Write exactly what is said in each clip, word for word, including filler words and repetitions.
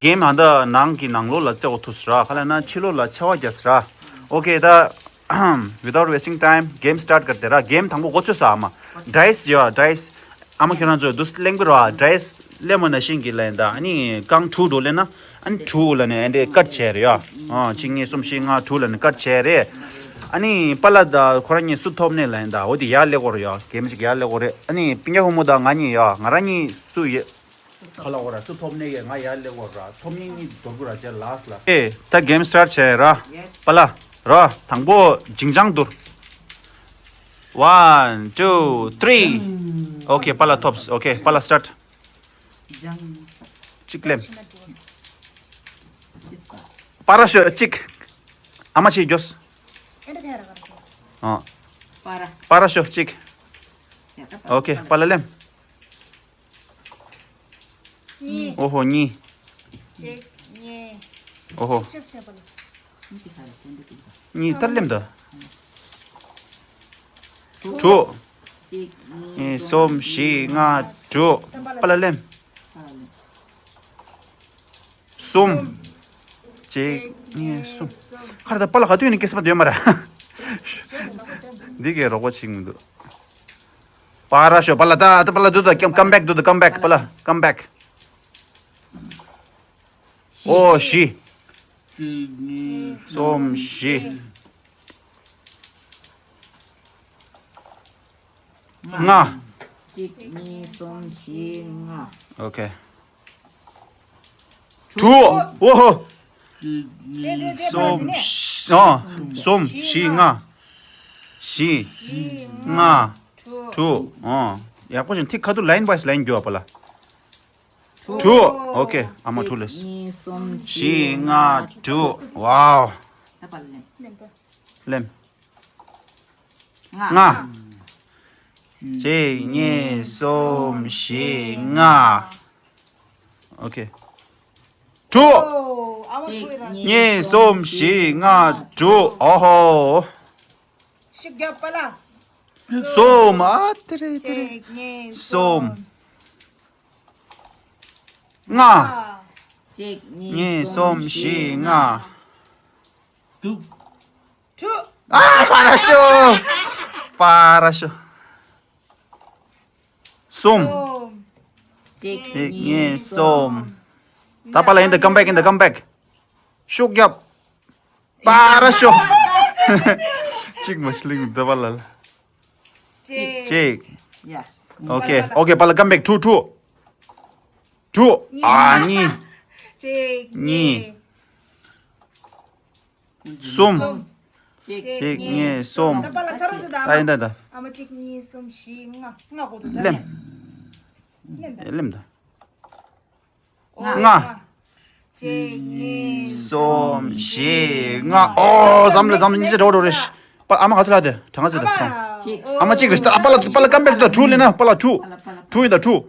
གེམ་ཧ་ད་ནང་གི་ནང་ལོགས་ལ་རྩེ་བ་ཐུག་སི་ར། ཁ་ལ་ན་ཕྱི་ལོགས་ལ་ཆེ་བ་རྒྱག་སི་ར། ཨོ་ཀེ་ད། Without wasting time, game start करते हैं ར། གེམ་དང་པོ་འགོ་ཚུགས་ས་ཨ་མ། ཌའིས་ཡོད་ཌའིས། ཨ་མ་ཁྱོད་རང་ཚོ་དུས་གླེང་གི་ར། ཌའིས་ལེ་མོ་ན་ཤིང་གི་ལེན་ད། ཨ་ནི་རྐང་དྲུག་འགྲོ་ལེ་ན། ཨ་ནི་དྲུག་ལ་ནི་ཨ་འདྲེ་ཀཊ་བྱས་རེད་ཡ། ཨ་གཅིག་གཉིས་གསུམ་བཞི་ལྔ་དྲུག་ལ་ནི་ཀཊ་བྱས་རེད། ཨ་ནི་པ་ལ་ད་ཁོ་རང་གཉིས་སུ་ཐོབ་ནས་ལེན་ད། འོ་དེ་ཡར་ལེ་གོ་རེད་ཡ། གེམ་གཅིག་ཡར་ལེ་གོ་རེད། ཨ་ནི་པིང་ཀ་ཧུ་མོ་ད་ང་གཉིས་ཡ། ང་རང་གཉིས་སུ་ཡ། ཁ་ལ་འོ་ར་སུ་ཐོབ་ནས་ཡ་ང་ཡར་ལེ་གོ་ར། ཐོབ་ནས་གཉིས་འདོར་གོ་ར་བྱས་ལ་སི་ལ། ཨེ་ད་གེམ་སི་ཊར་བྱས་ར། པ་ལ་ར། དང་པོ་ཇིང་ཅང་འདུར། One, two, three. ཨོ་ཀེ་པ་ལ་ཐོབ། ཨོ་ཀེ་པ་ལ་སི་ཊར་ཊི། གཅིག་ལེམ། པ་ར་ཤོ་གཅིག་ཨ་མ་ཆེ་འགྱོས། ཨ། པ་ར་ཤོ་གཅིག་ཨོ་ཀེ་པ་ལ་ལེམ། གཉིས། ཨོ་ཧོ་གཉིས། གཅིག་གཉིས། ཨོ་ཧོ། ཅི་ཟེར་བ་ལ། གཉིས་ད་ལེམ་ད། དྲུག་གཅིག་གཉིས་གསུམ་བཞི་ལྔ་དྲུག་པ་ལ་ལེམ། གསུམ། གཅིག་གཉིས་གསུམ། ཁར་ད་པ་ལ་ག་དུས་ནས་སྐྱེས་པ་འདོད་མ་ར། འདི་གས་རོགས་པ་བྱེད་མི་འདུག་པ་ར་ཤོ་པ་ལ་ད་ད་པ་ལ་do the come, come back, do the come back པ་ལ་come back། ཨོ་བཞི། གསུམ་བཞི། ལྔ། གཅིག་གཉིས་གསུམ་བཞི་ལྔ། ཨོ་ཀེ། དྲུག་ཨོ་ཧོ། གསུམ་བཞི། ཨ། གསུམ་བཞི་ལྔ། བཞི། ལྔ། དྲུག་ཨ། ཡག་པོ་བྱུང་། ཐིག་ཁ་ཐུག་ལའིན་བའི་ལའིན་རྒྱུ་བ་པ་ལ། དྲུག་ཨོ་ཀེ་ཨ་མ་དྲུག་ལས། གཉིས་གསུམ་བཞི་ལྔ་དྲུག་ཝའོ། ད་པ་ལ་ལེམ། ལེམ། ལྔ། ལྔ། གཅིག་གཉིས་གསུམ་བཞི་ལྔ། ཨོ་ཀེ། དྲུག་ཨོ། ཨ་མ་དྲུག་ཡིན་ར། གཉིས་གསུམ་བཞི་ལྔ་དྲུག་ཨོ་ཧོ། ཤུགས་རྒྱབ་པ་ལ། གསུམ། ཨ་ཏི་རེ་ཏི་རེ། གཅིག་གཉིས། གསུམ། གསུམ། ལྔ། གཅིག་གཉིས། གཉིས་གསུམ་བཞི་ལྔ། དྲུག་དྲུག་ཨ་པ་ར་ཤོ། པ་ར་ཤོ། གསུམ། གསུམ། གཅིག་གཉིས། གཉིས། གསུམ། ད་པ་ལ་ཡིན་ད། come back, in the come back. ཤུགས་རྒྱབ། པ་ར་ཤོ། གཅིག་མ་ཤི་ལིང་ད་པ་ལ་ལ། གཅིག་གཅིག་ཡ། ཨོ་ཀེ་ཨོ་ཀེ་པ་ལ་come back. དྲུག་དྲུག་དྲུག་ཨ་གཉིས། གཅིག་གཉིས། གསུམ། གཅིག་གཉིས། གསུམ། ད་པ་ལ་ཚར་འདུག་ད། ཨ་ཡིན་ད་ད། ཨ་མ་གཅིག་གཉིས་གསུམ་བཞི་ལྔ། ལྔ་དགོས་འདུག་ད། ལེམ། ལེམ་ད། ལྔ། ལྔ། གཅིག་གཉིས། གསུམ། བཞི། ལྔ། ཨོ་ཟམ་ལ་ཟམ་ལ་གཉིས་ཆ་འགྲོ་འགྲོ་རེ་ཤི། པ་ཨ་མ་ག་ཚོད་ལ་དེ་གྲངས་ཚོད་དེ་ཚོད། ཨ་མ་གཅིག་རེ་ཤི། ད་པ་ལ་པ་ལ་come back ད། དྲུག་ལེན་ན་པ་ལ་དྲུག་དྲུག་ཡིན་ད། དྲུག་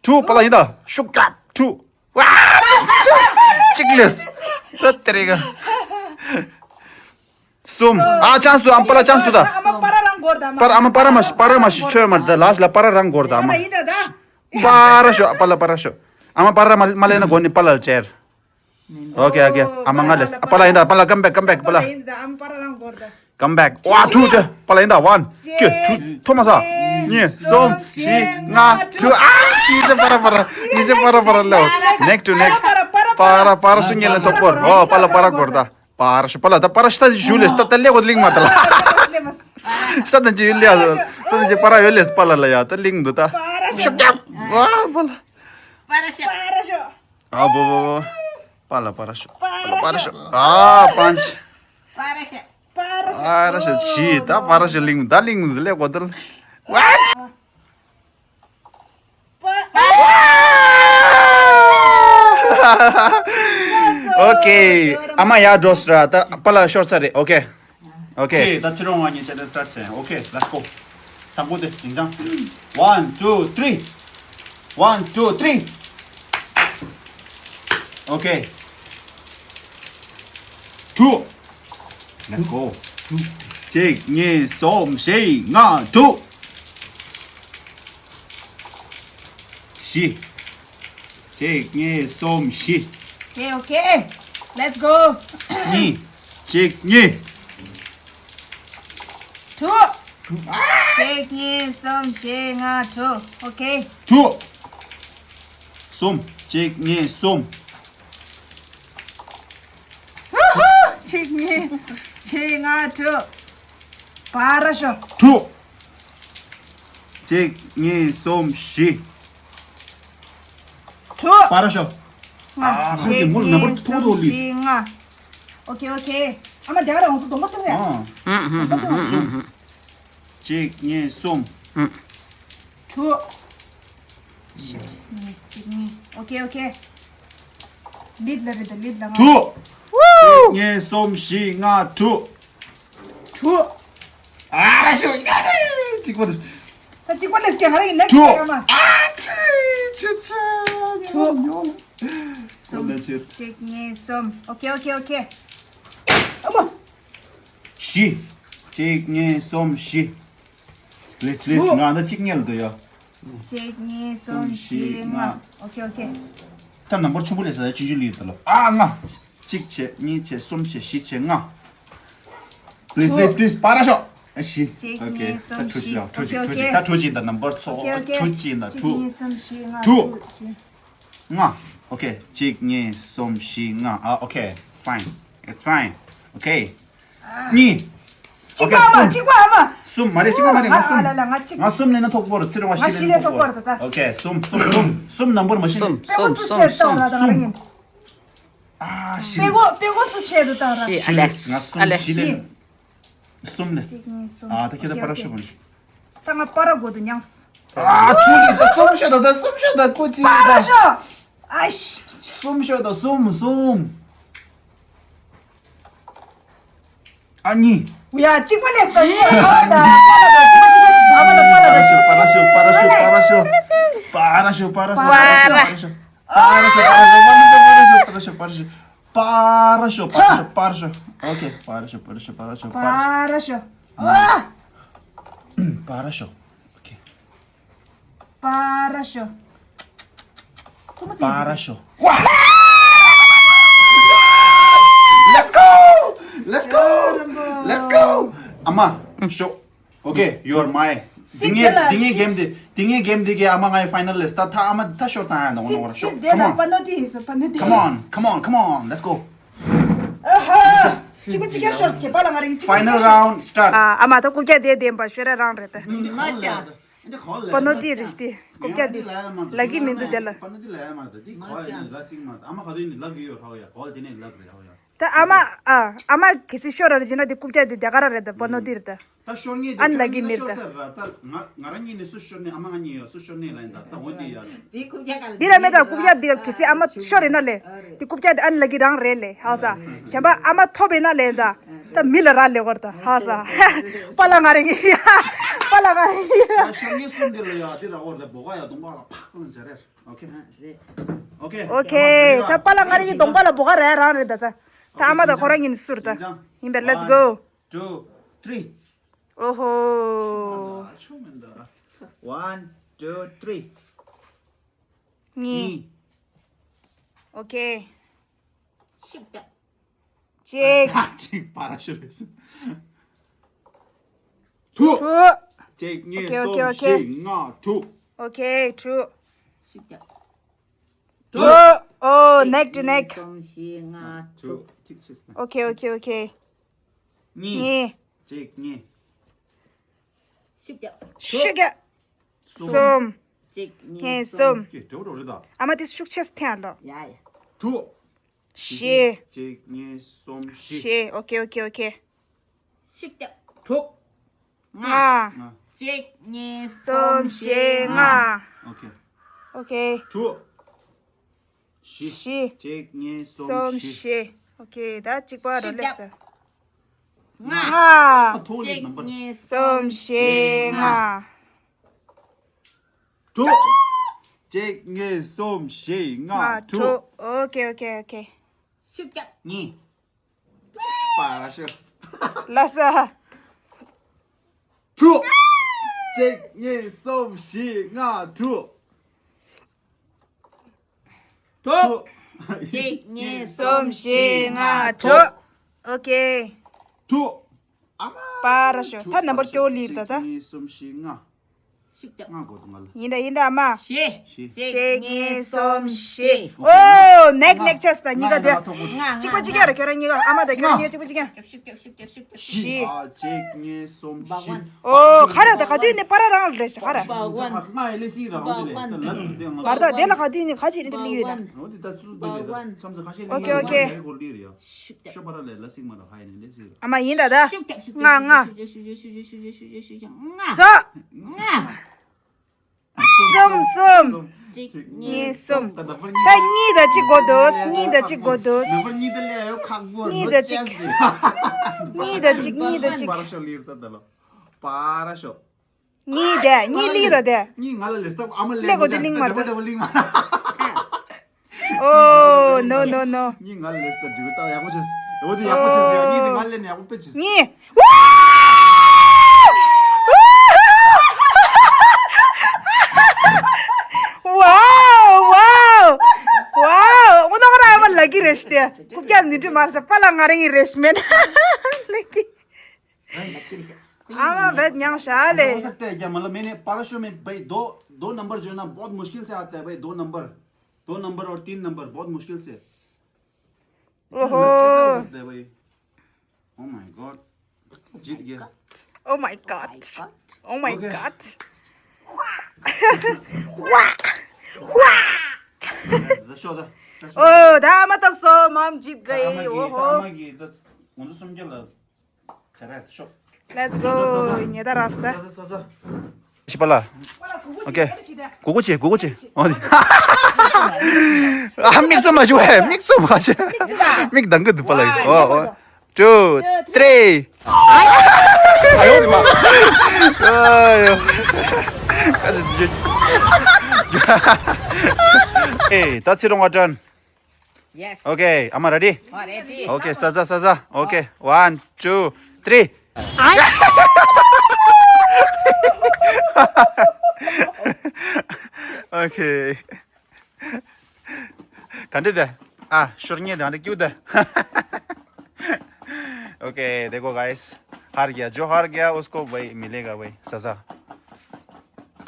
དྲུག་པ་ལ་ཡིན་ད། ཤུགས་རྒྱབ་དྲུག་ཝ། གཅིག་ལས། ད་དེ་རེ་ག་གསུམ། ཨ་ཅང་སུ། ཨམ་པ་ལ་ཅང་སུ་ད། ཨ་མ་པ་ར་རང་འགོར་ད་མ། པ་ར་ཨ་མ་པ་ར་མ་ཤི། པ་ར་མ་ཤི་ཆོས་མ་ད། ལ་ཤི་ལ་པ་ར་རང་འགོར་ད་མ། ཡིན་ད་ད། པ་ར་ཤོ། པ་ལ་པ་ར་ཤོ། ཨ་མ་པ་ར་མ་མ་ལེན་ན་གོ་ནི་པ་ལ་ཅེར། ཨོ་ཀེ་ཨོ་ཀེ། ཨ་མ་ང་ལས་པ་ལ་ཡིན་ད། པ་ལ་come back, come back པ་ལ། ཡིན་ད་ཨ་མ་པ་ར་རང་འགོར་ད། come back ཝ་དྲུག་དེ་པ་ལ་ཡིན་ད། one, two, three ཐོ་མ་ས། གཉིས། གསུམ། བཞི། ལྔ། དྲུག་ཨ་གཉིས་ཆ་པ་ར་པ་ར། གཉིས་ཆ་པ་ར་པ་ར་ལེའོ། neck to neck པ་ར་པ་ར་སུ་ཉེ་ལ་ཐོ་པོར། ཨོ་པ་ལ་པ་ར་འགོར་ད། པ་ར་ཤོ། པ་ལ་ད་པ་ར་ཤོ་ད་ཞུ་ལེ་ས་ད་ལེ་གོ་ལིང་མ་ད་ལ། ས་ད་ཅི་ཡུལ་ལེ་ས་ད་ཅི་པ་ར་ཡོད་ལེ་ས་པ་ལ་ལ་ཡ་ད་ལིང་འདུག་ད། ཤོ་རྒྱབ་ཝ་པ་ལ། པ་ར་ཤོ། པ་ར་ཤོ། ཨ་བོ་བོ་བོ། པ་ལ་པ་ར་ཤོ། པ་ལ་པ་ར་ཤོ། ཨ་པན་ཆི། པ་ར་ཤོ། པ་ར་ཤོ། པ་ར་ཤོ་ཞི། ད་པ་ར་ཤོ་ལིང་ད་ལིང་ལེ་གོ་ད་ལ། ཝ། པ། ཨོ་ཀེ། ཨ་མ་ཡར་འགྲོ་སི་ར། ད་པ་ལ་ཤོར་ཚར་རེད། ཨོ་ཀེ། ཨོ་ཀེ། ཨོ་ཀེ། ད་ཕྱི་རོང་བ་གཉིས་ཆ་དེ་སི་ཊར་ཊི་བྱས། ཨོ་ཀེ། let's go. དང་པོ་དེ་ཞིང་ཆང་། one, two, three. One, two, three. ཨོ་ཀེ། དྲུག let's go. གཅིག་གཉིས། གསུམ། བཞི། ལྔ། དྲུག་བཞི། གཅིག་གཉིས། གསུམ། བཞི། Okay, okay. Let's go. གཉིས། གཅིག་གཉིས། དྲུག་གཅིག་གཉིས། གསུམ། བཞི། ལྔ། དྲུག Okay. དྲུག་གསུམ། གཅིག་གཉིས། གསུམ། གཅིག་གཉིས། བཞི། ལྔ། དྲུག Хорошо. དྲུག་གཅིག་གཉིས། གསུམ། བཞི། དྲུག Хорошо. ལྔ། ཨ། ཁོ་གི་མོ་ལ་ནམ་བར་ཐུག་དོ་ལི། གཅིག་གཉིས། གསུམ། བཞི། ལྔ། Okay, okay. ཨ་མ་དེ་ར་ང་ཚོ་སྡོམ་པ་ཐུག་ཡ། ཨ། སྡོམ་པ་ཐུག་གསུམ། གཅིག་གཉིས། གསུམ། དྲུག་གཅིག་གཉིས། གཅིག་གཉིས། Okay, okay. ལིབ་ལ་རེད་ད། ལིབ་ལ་ང་། དྲུག་གཅིག་གཉིས། གསུམ། བཞི། ལྔ། དྲུག་དྲུག་ཨ་ར་ཤོ། གཅིག་པ་རེད། ད་གཅིག་པ་ལས་ཀྱང་ང་རང་གི་ནག་དྲུག་ཡ་མ། ཨ་ཙི། ཆུ་ཆུ། དྲུག་གསུམ། གཅིག་གཉིས། གསུམ། Okay, okay, okay. ཨ་མ། བཞི། གཅིག་གཉིས། གསུམ། བཞི། Please, please. དྲུག་ང་ད་གཅིག་ཉལ་འདུག་ཡ། གཅིག་གཉིས། གསུམ། བཞི། ལྔ། Okay, okay. ད་ནམ་བར་ཆུང་པོ་ལས་ས་ཆུང་ཆུང་ལི་ཡོད་ད་ལོ། ཨ། ལྔ། གཅིག་བྱས། གཉིས་བྱས། གསུམ་བྱས། བཞི་བྱས། ལྔ། Please, please, please. Хорошо. ཨ། བཞི། གཅིག Okay. གཉིས། གསུམ། ད་བཞི། ཁྲོ་ཆི། ཁྲོ་ཆི། Okay, okay. ད་ཁྲོ་ཆི་ད། ནམ་བར་ཚོ། Okay, okay. ཁྲོ་ཆི་ད། དྲུག་གཅིག་གཉིས། གསུམ། བཞི། ལྔ། དྲུག་དྲུག་ལྔ། Okay. གཅིག་གཉིས། གསུམ། བཞི། ལྔ། ཨ། Okay. It's fine. It's fine. Okay. གཉིས། གཅིག་པ། Okay, ཨ་མ། གསུམ། གཅིག་པ། ཨ་མ། གསུམ་མ་རེད། གཅིག་པ་མ་རེད། ང་། ཨ། གསུམ། ཨ་ལ་ལ། ང་གཅིག་ང་གསུམ་ལེན་ན་ཐོག་པོ་རེད། ཚེ་རིང་བ་བཞི་ལེན་ན་ཐོག་པོ་རེད་ད། Okay. གསུམ། གསུམ། གསུམ། གསུམ། ནམ་བར་མ་བཞི་ལེན། གསུམ། དཔེ་གསུམ། གསུམ། གསུམ། གསུམ། ཨ། བཞི་ལེན། དཔེ་གོ། དཔེ་གོ་སུ་ཆེ་དུ་བཏང་ར། བཞི་ལེན། ང་གསུམ། བཞི་ལེན། གསུམ་ལེན། གཅིག་གཉིས། གསུམ། ཨ། ད་ཁྱེད་ད། Okay, okay. པ་ར་ཤོ་མ་ནི། ད་ང་པ་ར་གོ་དུ་ཉངས། ཨ། ཆུ་ལི་ད། གསུམ་ཤོ་ད། ད་གསུམ་ཤོ་ད། ཀོ་ཅི། པ་ར་ཤོ། ཨ་ཤི། གསུམ་ཤོ་ད། གསུམ། གསུམ། ཨ། གཉིས། ཡ། གཅིག་པ་ལས་ད། གཉིས་ལ་ཁ་བ་ད། པ་ར་ཤོ། པ་ར་ཤོ། པ་ར་ཤོ། པ་ར་ཤོ། པ་ར་ཤོ། པ་ར་ཤོ། པ་ར་ཤོ། པ་ར་ཤོ། པ་ར་ཤོ། པ་ར་ཤོ། པ་ར་ཤོ། པ་ར་ཤོ། པ་ར་ཤོ། Okay. པ་ར་ཤོ། པ་ར་ཤོ། པ་ར་ཤོ། པ་ར་ཤོ། པ་ར་ཤོ། ཨ། པ་ར་ཤོ། Okay. པ་ར་ཤོ། ཚོ་མ་ཟིན། པ་ར་ཤོ། Let's go. Let's go. Let's go. ཨ་མ། ཤོ། Okay, you're my. དེ་ངའི། དེ་ངའི་གེམ་དེ། དེ་ངའི་གེམ་དེ་གི་ཨ་མ་ང་ཡི་ཕའི་ནལ་ལེ་སི་ད། ད་ཨ་མ་ད་ཤོར་བཏང་ཡ་འདུག་ནོ། ཤོ། Come on. པ་ནོ་ཏི་ཡིན་ས། པ་ནོ་ཏི། Come on, come on, come on. Let's go. ཨ་ཧ། གཅིག་པ་གཅིག་ཀྱང་ཤོར་སྐྱེ་པ་ལ། ང་རང་གཅིག་པ་Final གཅིག་ཀྱང་ཤོར། Round start. ཨ། ཨ་མ་ད་རྐུབ་བཀྱག་དེ་བདེན་པ་ཤོར་ར་རང་རེད་ད། ང་ཅག་པ་ནོ་ཏི་རེད་དེ། རྐུབ་བཀྱག་དེ་ལ་གི་མི་འདུག་དེ་ལ། པ་ནོ་ཏི་ལ་ཡ་མ་རེད། དེ་ཁོ་ཡ་ནི་ལ་སིང་མ་རེད། ཨ་མ་ག་དུས་ནི་ལ་གི་ཡོད་ཧ་ཡ། གོ་དེ་ནི་ལ་གི་རེད་ཧ་ཡ། ད་ཨ་མ། ཨ། ཨ་མ་གལ་སྲིད་ཤོར་ར་རེད་ཟེར་ན་དེ་རྐུབ་བཀྱག་དེ་དེ་ག་ར་རེད་ད། པ་ནོ་ཏི་རེད་ད། ད་ཤོར་ངེས་དེ་ཨ་ནི་ལ་གི་མི་རེད་ད། ཤོར་ས་ར་ད། ང་ང་རང་གཉིས་ནས་སུ་ཤོར་ནས། ཨ་མ་ང་གཉིས་ཡོད། སུ་ཤོར་ནས་ལ་ཡིན་ད། ད་འོ་དེ་ཡ། དེ་རྐུབ་བཀྱག་ག་ལ། འདི་ར་མེད་ད། རྐུབ་བཀྱག་འདི་གལ་སྲིད་ཨ་མ་ཤོར་ཡིན་ན་ལེ། དེ་རྐུབ་བཀྱག་དེ་ཨ་ནི་ལ་གི་རང་རེད་ལེ། ཧ་ས། གཞན་པ་ཨ་མ་ཐོབ་ཡིན་ན་ལེ་ད། ད་མི་ལ་རག་ལས་གོ་ར་ད། ཧ་ས། པ་ལ་ང་རེ་གི། པ་ལ་ང་རེ་གི། ད་ཤོར་ངེས་གསུམ་དེ་ལ་ཡ་དེ་ར་འོ་ར་བོ་ག་ཡ་གདོང་པ་ལ་ཕག་ལ་འཇར་རེར། Okay. Okay. Okay. ད་པ་ལ་ང་རེ་གི་གདོང་པ་ལ་བོ་ག་ར་རང་རེད་ད། ད་ད་ཨ་མ་ད་ཁོ་རང་གཉིས་ནས་སུ་རེད་ད། ཡིན་པས། Let's go. Two, three. ཨོ་ཧོ། ཆུ་མིན་ད། One, two, three. གཉིས། གཉིས། Okay. ཤིག་ད། གཅིག་གཅིག་པ་ར་ཤོ་རེད། དྲུག་དྲུག་གཅིག་གཉིས། Okay, okay, གསུམ། Okay. བཞི། ལྔ། དྲུག Okay, དྲུག་ཤིག་ད། དྲུག་དྲུག་ཨོ། གཅིག neck to neck. གཉིས། གསུམ། བཞི། ལྔ། དྲུག་དྲུག་ཐིག་ཆེས་ན། Okay, okay, okay. གཉིས། གཉིས། གཅིག་གཉིས། ཤིག་ཀྱ། ཤིག་ཀྱ། གསུམ། གསུམ། གཅིག་གཉིས། གཉིས། གསུམ། གསུམ། ཀྱེ། དྲོ་དྲོ་རེད་ད། ཨ་མ་དེ་ཤུགས་ཆེ་ཐེངས་ལོ། ཡ་ཡ། དྲུག་བཞི། གཅིག་གཉིས། གསུམ། བཞི། བཞི། Okay, okay, okay. ཤིག་ཀྱ། དྲུག་ལྔ། ལྔ། གཅིག་གཉིས། གསུམ། གསུམ། བཞི། བཞི། ལྔ། ལྔ། Okay. Okay. དྲུག་བཞི། བཞི། གཅིག་གཉིས། གསུམ། གསུམ། བཞི། བཞི། Okay. ད་གཅིག་པ་རོ་ལེགས་ད། ལྔ། ལྔ། ཐོག་ལེགས་ནམ་བར། གཅིག་གཉིས། གསུམ། བཞི། ལྔ། དྲུག་གཅིག་གཉིས། གསུམ། བཞི། ལྔ། ལྔ། དྲུག་དྲུག Okay, okay, okay. ཤིག་ཀྱ། གཉིས། པ་ར་ཤོ། ལ་ས། དྲུག་གཅིག་གཉིས། གསུམ། བཞི། ལྔ། དྲུག་དྲུག་གཅིག་གཉིས་གསུམ་བཞི་ལྔ་དྲུག་ཨོ་ཁེ། དྲུག་ཨ་མ། པ་ར་ཤོ། ད་ནམ་བར་སྐྱོ་ལིར་ད་ད། གཅིག་གཉིས་གསུམ་བཞི་ལྔ། ལྔ་དགོས་འདུག་ང་ལ། ཡིན་ད་ཡིན་ད་ཨ་མ། བཞི། བཞི། གཅིག་གཉིས་གསུམ་བཞི། ཨོ་ནེག་ནེག་ཆེས་ད་གཉིས་ཀ་དེ། ལྔ་ལྔ་གཅིག་པ་གཅིག་རྒྱག་ར། ཁྱོད་རང་གཉིས་ཀ་ཨ་མ་དང་ཁྱོད་རང་གཉིས་ཀ་གཅིག་པ་གཅིག་རྒྱག་བཞི། ཨ་གཅིག་གཉིས་གསུམ་བཞི། ཨོ་ཁ་ར་ད་ག་དུས་ནས་པ་ར་རང་ལ་རེད་ཤག་ཁ་ར། ལྔ་ཡི་ལས་སྲིད་རང་འདི་ལས་ད་ལ་འདི་ང་བར་ད་དེ་ལ་ག་དུས་ནས་ག་ཅིག་ནས་ལིག་ཡོད་ད། འོ་འདི་ད་ཚུ་འདི་རེད་ད་མཚམས་སུ་ཁ་ཤས་ལས་ཨོ་ཁེ་ཨོ་ཁེ། ཤོ་པ་ར་ལས་ལ་སྲིད་མ་ར་ཧ་ཡི་ནས་ལས་སྲིད་ར། ཨ་མ་ཡིན་ད་ད། ལྔ་ལྔ། ལྔ། ཚོ། ལྔ། གསུམ་གསུམ། གཅིག་གཉིས་གསུམ། ད་ད་པར་གཉིས། ད་གཉིས་ད་གཅིག་དགོས་འདུག་གཉིས་ད་གཅིག་དགོས་འདུག་ནམ་བར་གཉིས་ད་ལས་ཡོད་ཁག་པོ་གཉིས་ད་གཅིག་གཉིས་ད་གཅིག་གཉིས་ད་གཅིག་པ་ར་ཤོ་ལིར་ད་ད་ལོ། པ་ར་ཤོ། གཉིས་དེ་གཉིས་ལིག་ར་དེ། གཉིས་ང་ལ་ལས་སྟབས་ཨ་མ་ལས་ལས་གོ་དེ་ལིང་མར་ད་ལས་གོ་ལིང་མར། Oh no no no. གཉིས་ང་ལ་ལས་སྟབས་འགྲིག་ད་ཡག་པོ་བྱས། འོ་དེ་ཡག་པོ་བྱས་ཡ། གཉིས་དེ་ང་ལས་ནས་ཡག་པོ་དཔེ་བྱས། གཉིས། Wow wow wow. འོ་ན་ང་རང་ཨ་མ་ལ་གི་རེ་ཤི་དེ། ཀུབ་ཀྱ་ནི་འདྲི་མར་ཤ་པ་ལ་ང་རང་གི་རེ་ཤི་མེད་ལ་གི། ཨ་མ་བེད་མྱང་ཤ་ལེ། हो सकता है क्या? मतलब मैंने पारा शो में भाई दो दो नंबर जो है ना बहुत मुश्किल से आता है भाई। दो नंबर दो नंबर और तीन नंबर बहुत मुश्किल से। ओहो। कैसे हो सकता है भाई? Oh my God। जीत गया। Oh my God। Oh my God। The show the. ओ दा मतलब सो मम जीत गई। ओहो। द उन सुन के ल Let's go. ཉེ་ད་ར་སྟ། ཤི་པ་ལ། ཨོ་ཁེ། གུ་གུ་ཆེ་གུ་གུ་ཆེ། ཨ་མིག་བཙུམ་མ་ཤི་བས། མིག་བཙུམ་མ་ཤི། མིག་གདང་གི་འདུག་པ་ལ། ཨོ་ཨོ། Two three། ཨ་ཡོ་རི་མ། ཨ་ཡོ། ཨེ་ད་ཚེ་རིང་བ་དྲན། Yes. Okay, Ama ready? Oh, ready. Okay, Saza, Saza. Okay, one, two, three. Okay. Can do that. Ah, sure, नहीं, नहीं, क्यों दे? Okay, देखो guys, हार गया। जो हार गया, उसको वही मिलेगा, वही सजा।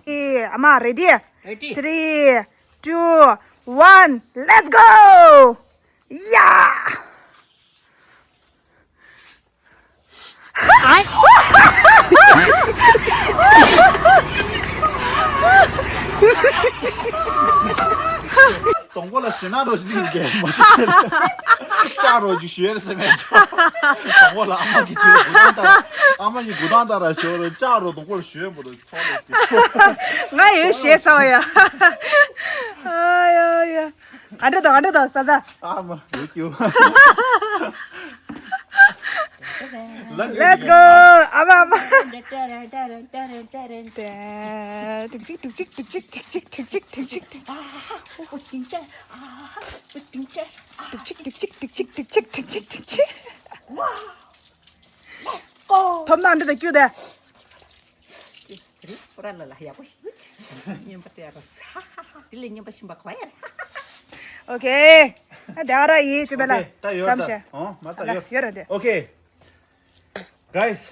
ए, अम्मा, ready? Ready. Three, two, one, let's go! Yeah! དང་པོ་ལ་ཞེ་ན་རོ་ཞིག་ལིང་གེ་མ་ཤེས། ལྕགས་རོ་ཅིག་ཞུ་ཡ་རེད་ཟེར་མེད། དང་པོ་ལ་ཨ་མ་གི་ཅིག་ལ་གུ་དང་ལྟར། ཨ་མ་གི་གུ་དང་ལྟར་ཞོ་རོ་ལྕགས་རོ་དང་པོ་ལ་ཞུ་ཡ་མོ་རོ་ཚོ་ལ་ཞིག་ང་ཡོད་ཞེས་ཟ་བ་ཡ། ཨ་ཡ་ཡ། ག་འདྲ་དང་ག་འདྲ་དང་ས་ས། ཨ་མ་ཡོད་ཀྱུ། Let's go. ཨ་མ་ཨ་མ། ཏིག་ཅིག་ཏིག་ཅིག་ཏིག་ཅིག་ཏིག་ཅིག་ཏིག་ཅིག་ཏིག་ཅིག་ཏིག་ཅིག་ཏིག་ཅིག། ཏིག་ཅིག་ཏིག་ཅིག་ཏིག་ཅིག་ཏིག་ཅིག་ཏིག་ཅིག་ཏིག་ཅིག། ཐོབ་ན་འདི་དང་ཀྱུ་དེ། རེད། པོ་ར་ལ་ལ་ཡག་པོ་ཞིག་ཡོད། སྨྱོན་པ་སྟེར་རོགས། དེ་ལས་སྨྱོན་པ་ཞིམ་པ་གོ་ཡ་རེད། Okay. ད་ར་ཡིན་ཅི་མེད་ལ། Okay, ད་ཡོད་ཙམ་ད། བཤད། ཨོ་མ་ད་ཡོད། ཡོད་རེད་དེ། Okay. Guys,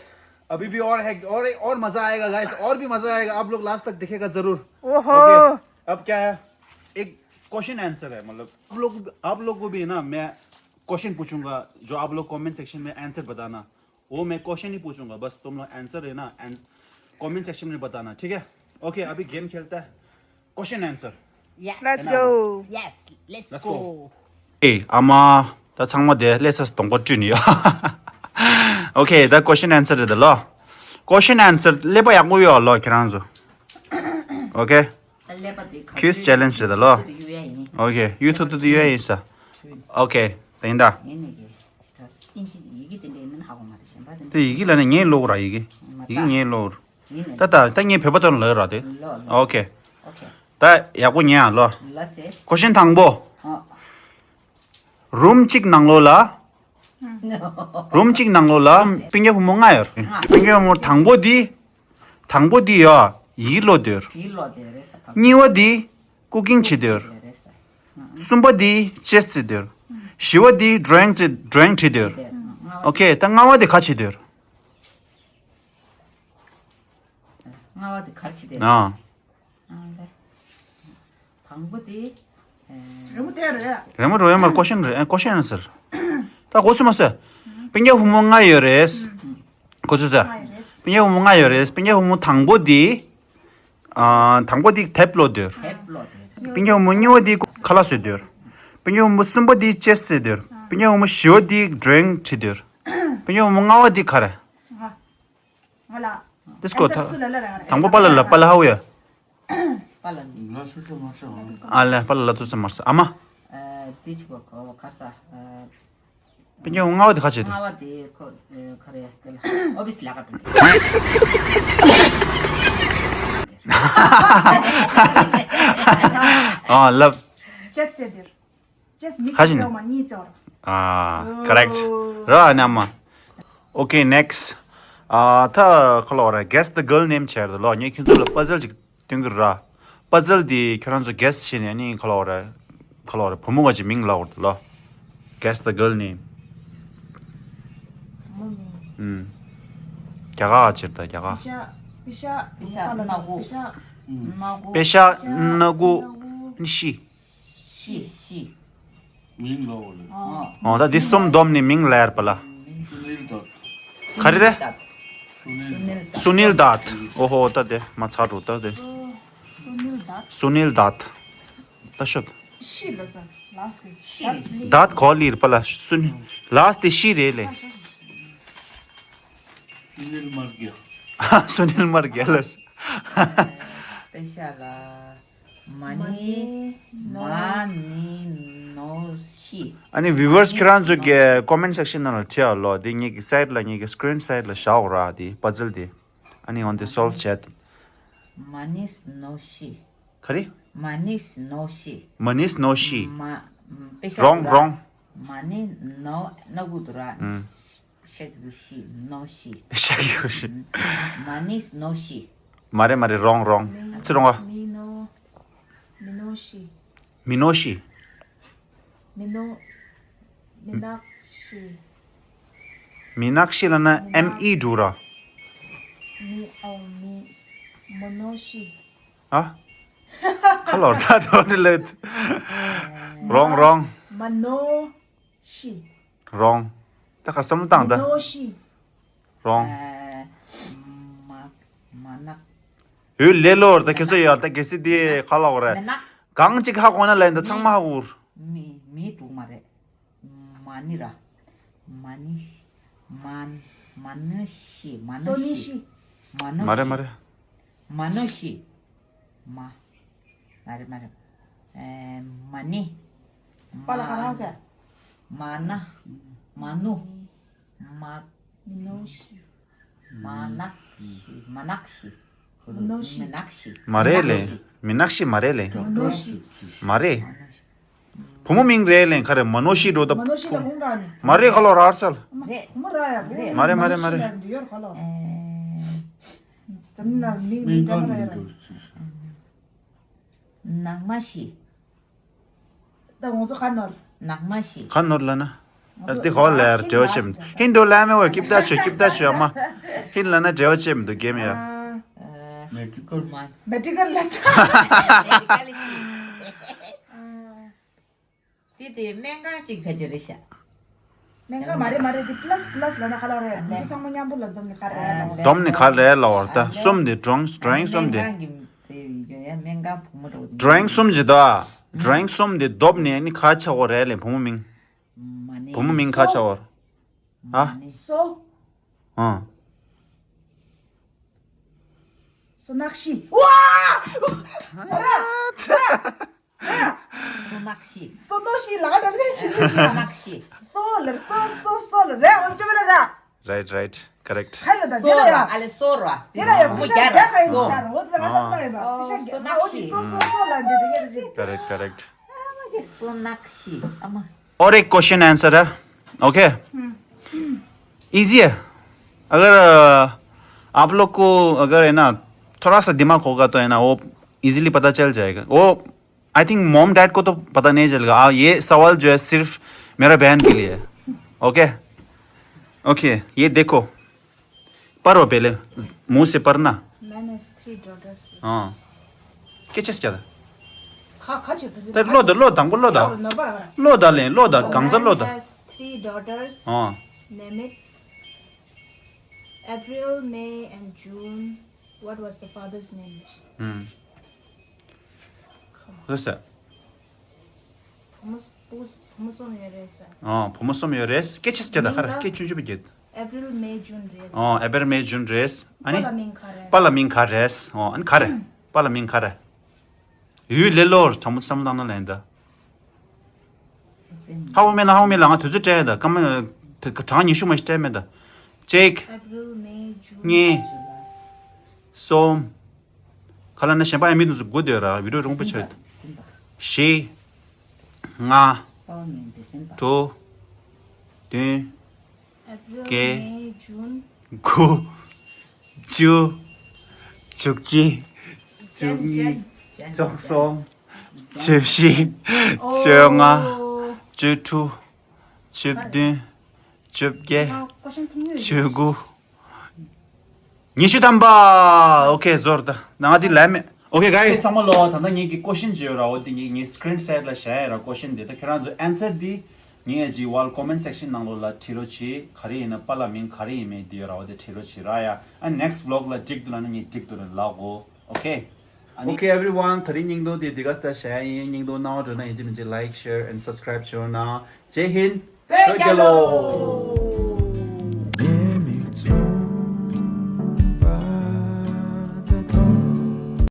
अभी भी और है, और, और मजा आएगा guys, और भी मजा आएगा, आप लोग लास्ट तक देखिएगा जरूर। ओहो। Okay, अब क्या है, एक क्वेश्चन आंसर है, मतलब आप लोग, आप लोग को भी है ना, मैं क्वेश्चन पूछूंगा, जो आप लोग कमेंट सेक्शन में आंसर बताना, वो मैं क्वेश्चन ही पूछूंगा, बस तुम लोग आंसर है ना, कमेंट सेक्शन में बताना, ठीक है? Okay, अभी गेम खेलता है, question answer. Yes. Let's go. Yes, let's go. ཨེ་ཨ་མ། ད་ཚང་མ་དེ་ལས་སད་སྟོང་པ་བཀྲུས་ནས་ཡོད། Okay, ད་ཀོ་ཤན་ཨན་སར་རེད་ད་ལོ། ཀོ་ཤན་ཨན་སར་ཀླད་པ་ཡག་པོ་ཡོད་ལོ་ཁྱེད་རང་ཚོ། Okay. ཀུའིཛ་ཅེ་ལེན་ཇི་རེད་ད་ལོ། Okay, ཡུ་ཐུབ་ཏུ་ཡོད་ཡིན་ས། Okay, དེ་ཡིན་ད། དེ་ཡི་གེ་ལ་ནི་ངས་ཀློག་ར་ཡི་གེ། ཡི་གེ་ངས་ཀློག་ར། ད་ད་ད་ངས་བོད་པ་དོན་ལོས་ར་དེ། Okay. ད་ཡག་པོ་ཉན་ཨ་ལོ། ཀོ་ཤན་དང་པོ། རུམ་གཅིག་ནང་ལོགས་ལ། རུམ་གཅིག་ནང་ལོགས་ལ་སྤུན་ཀྱག་བུ་མོ་ལྔ་ཡོད། སྤུན་ཀྱག་བུ་མོ་དང་པོ་འདི། དང་པོ་འདི་ཡ་ཡི་གེ་ཀློག་སྡོད། གཉིས་པ་འདི་ཀུ་ཀིང་བྱེད་སྡོད། གསུམ་པ་དེ་ཅེས་བྲིས་དོར། བཞི་པ་དེ་ཌོ་རོ་ཡིང་བྲིས་ཌོ་རོ་ཡིང་བྲིས་དོར། ལྔ་པ་ཨོ་ཁེ། ད་ལྔ་པ་དེ་ག་བྲིས་དོར། ལྔ་པ་དེ་ག་བྲིས་དོར། ཨ། ཨ་ལེ། དང་པོ་དེ། ཨེ། རི་མོ་དེ་རེད། རི་མོ་རོ་ཡོད་མར་ཀོ་ཤན་རེད། ཨེ། ཀོ་ཤན་ཟེར། ད་གོ་སོང་མ་སོང་། སྤུན་ཀྱག་བུ་མོ་ལྔ་ཡོད་རེད། གོ་སོང་ས། ལྔ་ཡོད་རེད། སྤུན་ཀྱག་བུ་མོ་ལྔ་ཡོད་རེད། སྤུན་ཀྱག་བུ་མོ་དང་པོ་དེ། ཨ། དང་པོ་དེ་དེབ་ཀློག་དོར། དེབ་ཀློག་དོར། སྤུན་ཀྱག་བུ་མོ་གཉིས་པ་དེ་ཁ་ལག་བཟོས་དོར། སྤུན་ཀྱག་བུ་མོ་གསུམ་པ་དེ་ཅེས་བྲིས་དོར། སྤུན་ཀྱག་བུ་མོ་བཞི་པ་དེ་ཌོ་རོ་ཡིང་བྲིས་དོར། སྤུན་ཀྱག་བུ་མོ་ལྔ་པ་དེ་ག་རེ། ང་ལ། དེ་སྐོར་ཨན་སར་ད། སུ་ལ་ལ་ར་ར། དང་པོ་པ་ལ་ལ་པ་ལ་ཧ་ཝུ་ཡ། པ་ལ། ལ་སུ་སུ་མ་སུ། ཨ་ལེ། པ་ལ་ལ་སུ་སུ་མ་སུ། ཨ་མ། ཨ། དེ་ཅིག་གོ་གོ་ག་ས། ཨ། སྤུན་ཀྱག་ལྔ་པ་དེ་ག་བྱེད་དེ། ལྔ་པ་དེ་ཁོ། ཨ། ག་རེ་དེ་ལ་ཨོ་ཕི་སི་ལ་ཀ་འགྲོ། ཨ་ལབ། ཅེས་བྲིས་དོར། ཅེས་མི་ག་བྱེད་ནི། ཚེ་མ་གཉིས་ཚེ་བར། ཨ། ཀོ་རེག་ཊི། ར་ཨ་ནི་ཨ་མ། ཨོ་ཁེ། ནེག་སི་ཊི། ཨ། ད་ཁོ་ལ་བ་ར། Guess the girl name བྱས་རེད་ལོ། ངས་ཁྱོད་ཚོ་ལ་པ་ཛལ་ཅིག་སྟོན་གི་ར། པ་ཛལ་དེ་ཁྱོད་རང་ཚོ་གེ་སི་བྱས་ནས་ཨ་ནི་ཁོ་ལ་བ་ར། ཁོ་ལ་བ་ར། བུ་མོ་ག་ཅིག་མིང་ལབ་དགོས་རེད་ལོ། Guess the girl name. བུ་མོ་མིང་། ཨུམ། རྒྱ་གར་ག་ཅིག་རེད་ད། རྒྱ་གར། པེ་ཤ། པེ་ཤ། པེ་ཤ་ནག་པེ་ཤ། ནག་པེ་ཤ་ནག་པེ་ཤ་ནག་པེ་ཤ་ཤི། ཤི་ཤི། མིང་ལོ་ལེ། ཨོ། ཨོ་ད་འདི་གསུམ་བསྡོམས་ནས་མིང་ལབ་པ་ལ། སུ་ནིལ་དཱཏ། ག་རེ་རེད། སུ་ནིལ་དཱཏ། སུ་ནིལ་དཱཏ། ཨོ་ཧོ། ད་དེ་མ་ཚར་འགྲོ་ད་དེ། སུ་ནིལ་དཱཏ། སུ་ནིལ་དཱཏ། ད་ཤོད། ཤི་ལ་ས། ལཱསྟ་དེ་ཤི་རེད། དཱཏ་གོ་ལིར་པ་ལ་སུ་ནིལ། ལཱསྟ་དེ་ཤི་རེད་ལེ། སུ་ནིལ་མར་གྱ། སུ་ནིལ་མར་གྱ་ལ་ས། པེ་ཤ་ལ། མ་ནི། མ་ནི་ནོ་ཤི། ཨ་ནི་བིའུ་ཝར་སི་ཁྱེད་རང་ཚོ་གི་ཀོ་མེན་སེག་ཤན་ནང་ལ་བྲིས་ཨ་ལོ། དེ་ངེད་ཀྱི་སའིད་ལ། ངེད་ཀྱི་སི་ཀི་རིན་སའིད་ལ་བཞག་འོ་ར། དེ་པ་ཛལ་དེ། ཨ་ནི་འོན་ཏེ་སོལ་བ་བྱས། མ་ནི་ནོ་ཤི། ག་རེ། མ་ནི་ནོ་ཤི། མ་ནི་ནོ་ཤི། མ། པེ་ཤ་རོང་རོང་། མ་ནི་ནོ་ནོ་གུ་དུ་ར། ཨུམ། ཤ་གི་གུ་ཤི། ནོ་ཤི། ཤ་གི་གུ་ཤི། མ་ནི་ནོ་ཤི། མ་རེད་མ་རེད། རོང་རོང་། ཚི་རོང་བ། མི་ནོ། མི་ནོ་ཤི། མི་ནོ་ཤི། མི་ནོ། མི་ནག་ཤི། མི་ནག་ཤི་ལབ་ན་ཨེམ་ཨི་འབྲུ་ར། མི། ཨོ། མི། མོ་ནོ་ཤི། ཨ། ཁ་ལོར་ད་འགྲོ་འདི་ལེད། རོང་རོང་། མ་ནོ་ཤི། རོང་། ད་ག་བསམ་བློ་བཏང་ད། མི་ནོ་ཤི། རོང་། ཨ། མ། མ་ནག་འོད་ལེ་ལོར་ད་ཁྱོད་ཚོ་ཡོད་ད། གལ་སྲིད་དེ་ཁ་ལོག་རེད། མི་ནག་གང་ཅིག་ཧ་གོ་ན་ལེན་ད། ཚང་མ་ཧ་གོ་གི་རེད། མི། མི་འདུག་མ་རེད། མ་ནི་ར། མ་ནི་ཤི། མ། མ་ནི་ཤི། མ་ནི་སོ་ནི་ཤི། ཤི། མ་ནི་མ་རེད་ཤི། མ་རེད། མ་ནི་ཤི། མ། མ་རེད་མ་རེད། ཨེ། མ་ནི། པ་ལ་ག་རང་ཟེར། མ་ན། མ་ནུ། མ། མི་ནོ་ཤི། མ་ནག་ཤི། མ་ནག་ཤི། མི་ནོ་ཤི། མི་ནག་ཤི། མ་རེད་ལེ། མི་ནག་ཤི་མ་རེད་ལེ། མི་ནོ་ཤི། མ་རེད། བུ་མོ་མིང་རེད་ལེ། ག་རེ། མ་ནོ་ཤི་འགྲོ་ད། མ་ནོ་ཤི་ལ་ཁོང་ག་ནི། མ་རེད་ཁ་ལོ་ར་ཨར་ཚལ། རེད། བུ་མོ་ར་ཡ། བུ་མོ། མ་རེད་མ་རེད་མ་རེད། མ་ནོ་ཤི་ལ་འདི་ཡོད་ཁ་ལོ། ཨེ། ཛམ་ན་མིང་མིང་ཛམ་ན་ར་ཡ། ནག་མ་ཤི། ད་ང་ཚོ་ཁ་ནོར། ནག་མ་ཤི། ཁ་ནོར་ལ་ན། ང་ཚོ་ཨ་དེ་གོ་ལེར་འབྲེལ་བ་ཆེམ། ཧིན་དུ་ལ་མེ་བ་ཀིབ་ད་ཆོ་ཀིབ་ད་ཆོ་ཨ་མ། ཧིན་ལ་ན་འབྲེལ་བ་ཆེམ་དུ་གེམ་ཡ། ཨ། མེ་ཏི་ཀལ་མ། མེ་ཏི་ཀལ་ལ་ས། མེ་ཏི་ཀལ་ཤི། དེ་དེ་སྨན་ཁང་གཅིག་ཕལ་ཆེར་རེད་ཤག་སྨན་ཁང་མ་རེད་མ་རེད། དེ་པ་ལ་སི་པ་ལ་སི་ལ་ན་ཁ་ལོ་རེད། ང་ཚོ་ཚང་མ་མཉམ་པོ་ལ་བསྡོམས་ནས་ཁ་རེད་ལ། བསྡོམས་ནས་ཁ་རེད་ལ་བར་ད། གསུམ་དེ་ཌོ་རོ་ཡིང་ཌོ་རོ་ཡིང་གསུམ་དེ། སྨན་ཁང་གི་སྨན་ཁང་བུ་མོ་འདྲ་བོ་དེ། ཌོ་རོ་ཡིང་གསུམ་ཅི་ད། ཌོ་རོ་ཡིང་གསུམ་དེ་བསྡོམས་ནས་ནི་ཁ་ཆག་གོ་རེད་ལེ། བུ་མོ་མིང་། མ་ནི། བུ་མོ་མིང་ཁ་ཆག་གོ། ཨ། མ་ནི། སོ། ཨ། སོ་ནག་ཤི། ཝ། ར། ར། སོ་ནག་ཤི། སོ་ནོ་ཤི་ལ་ག་འདྲ་ཤི། སོ་ནག་ཤི། སོ་ལ་སོ་སོ་སོ་ལ་ར། ཨོ་ཅི་མ་ལ་ར། Right, right, correct. ཁ་ཡོད་ད་དེ་སོ་ར་ར། ཨ་ལེ་སོ་ར། དེ་ར་ཡ་བུ་ཤ་རྒྱ་ག་ཡིན་ཤ་ར། འོ་དེ་ང་བསམ་ན་ཡོད་པ། བུ་ཤ་རྒྱ་ག། འོ་དེ་སོ་སོ་སོ་ལ་འདི་དེ་ག་ར་ཤི། Correct, correct. ཨ་མ་གི་སོ་ནག་ཤི། ཨ་མ། और एक क्वेश्चन आंसर है। ओके। इजी है। अगर अ, आप लोग को अगर है ना, थोड़ा सा दिमाग होगा तो है ना, वो इजीली पता चल जाएगा। वो आई थिंक मॉम डैड को तो पता नहीं चलेगा। आ, ये सवाल जो है सिर्फ मेरा बहन के लिए है। ओके, ओके, ये देखो, पढ़ो पहले, मुंह से पढ़ना। मैंने थ्री डॉटर्स। हाँ, के चीज क्या था? खा खा चुप। लो द लो दंग लो द। लो द ले लो द गंग लो द। मैंने थ्री डॉटर्स। मैंने थ्री डॉटर्स। हाँ। Name it's April, may and June. What was the father's name? Hmm. Who's that? ཕོ་མོ་ཕོ་མོ་གསུམ་ཡོད་རེད་ཟེར། ཨོ། ཕོ་མོ་གསུམ་ཡོད་རེད། སྐད་ཆ་སྐད་ད་ཁར་སྐད་ཆུང་ཆུང་བྱེད། April, May, June རེད། ཨོ། April, May, June རེད། ཨ་ནི། པ་ལ་མིང་ག་རེད། པ་ལ་མིང་ག་རེད། ཨོ། ཨ་ནི་ག་རེད། པ་ལ་མིང་ག་རེད། ཡུལ་ལེ་ལོར་དྲང་མོ་བསམ་བློ་བཏང་ན་ལན་ད། ཧ་འོ་མེད་ལ་ཧ་འོ་མེད་ལ་ང་དུས་ཚོད་སྤྲད་ཡ་ད་སྐར་མ་དེ་གྲངས་ཉི་ཤུ་མ་ཞིག་སྤྲད་མེད་ད། གཅིག April, May, June, གཉིས། July. གསུམ། ཁ་ལ་ན་གཞན་པ་ཡང་མི་འདུག་ཚོ་དགུ་དེ་ར་བི་ཌིའོ་རུང་པོ་ཆགས། བཞི། ལྔ། དྲུག་བདུན། April, བརྒྱད། May, June. དགུ། བཅུ། བཅུ་གཅིག་བཅུ་གཉིས། བཅུ་གསུམ། བཅུ་བཞི། བཅོ་ལྔ། བཅུ་དྲུག་བཅུ་བདུན། བཅོ་བརྒྱད། བཅུ་དགུ། ཉི་ཤུ་ཐམ་པ། ཨོ་ཁེ་ཟོར་ད་ནང་དེ་ལས་མེད། ཨོ་ཁེ་ག་ཡི་ཚང་མ་ལོ། ད་ལྟ་ངེད་ཀྱི་ཀོ་ཤིན་ཅིག་ཡོད་ར། འོ་དེ་ངེད་ངེད་སི་ཀི་རིན་ཤོ་ཊི་ལ་བཞག་ཡ་ར། ཀོ་ཤིན་དེ་ད་ཁྱེད་རང་ཚོ་ཨན་སར་དེ་ངེད་ཀྱི་ཝལ་ཀོ་མེན་ཊི་སེག་ཤན་ནང་ལོགས་ལ་བྲིས་རོགས་བྱེད། ག་རེ་ཡིན་ན་པ་ལ་མིང་ག་རེ་ཡིན་མིན་དེ་ཡོད་ར། འོ་དེ་བྲིས་རོགས་བྱེད་ར་ཡ། ཨ་ནེག་སི་ཊི་ཝི་ལོག་ལ་འགྲིག་འདུག་ལ་ན་ངེད་འགྲིག་འདུག་ལ་ལག་གོ། ཨོ་ཁེ། ཨ་ནི། Okay everyone, ད་རིང་སྙིང་དོན་དེ་འདི་ག་ས་བཞག་ཡིན། སྙིང་དོན་སྣང་བ་འགྲོ་ན་ཡིན་གཅིག་མིན་གཅིག་ལའིཀ་ཤེར་ཨེན་སབ་སི་ཀ་རའིབ་བྱེད་རོགས་གནང་། ཇེ་ཧིན། བོད་རྒྱལ་ལོ།